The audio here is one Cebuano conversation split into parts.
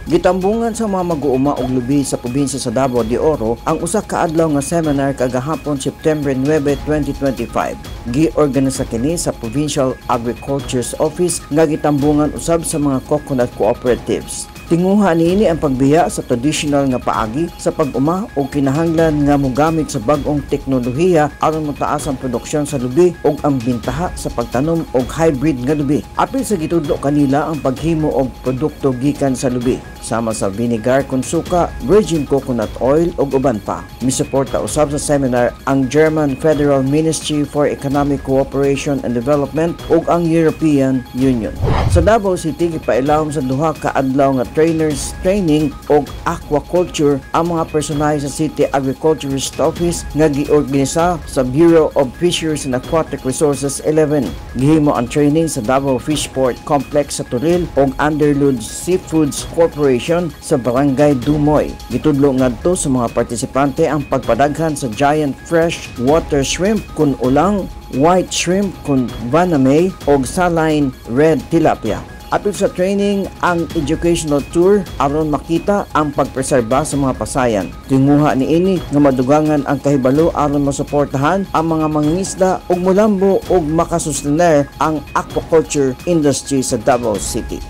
Gitambungan sa mga mag-uuma og lubi sa probinsya sa Davao de Oro ang usa ka adlaw nga seminar kagahapon, September 9, 2025. Giorganisa kini sa Provincial Agriculture's Office nga gitambungan usab sa mga coconut cooperatives. Tinguha niini ang pagbiya sa traditional nga paagi sa pag-uma o kinahanglan nga mogamit sa bag-ong teknolohiya aron motaas ang produksyon sa lubi ug ang bintaha sa pagtanom og hybrid nga lubi. Apil sa gitudlo kanila ang paghimo og produkto gikan sa lubi sama sa vinegar kun suka, virgin coconut oil ug uban pa. Misuporta usab sa seminar ang German Federal Ministry for Economic Cooperation and Development ug ang European Union. Sa Davao City, gipailawom sa duha ka adlaw nga trainers training og aquaculture ang mga personahe sa City Agriculturist Office nga giorganisa sa Bureau of Fisheries and Aquatic Resources 11. Gihimo ang training sa Davao Fishport Complex sa Toril ug Underload Seafoods Corporation sa Barangay Dumoy. Gitudlo ngadto sa mga partisipante ang pagpadaghan sa giant fresh water shrimp kun ulang, white shrimp kun vannamei og saline red tilapia. Apil sa training ang educational tour aron makita ang pagpreserba sa mga pasayan. Tinguha niini nga madugangan ang kahibalo aron masuportahan ang mga mangingisda ug mulambo ug makasustener ang aquaculture industry sa Davao City.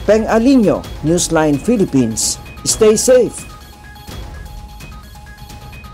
Peng Alinio, Newsline Philippines. Stay safe.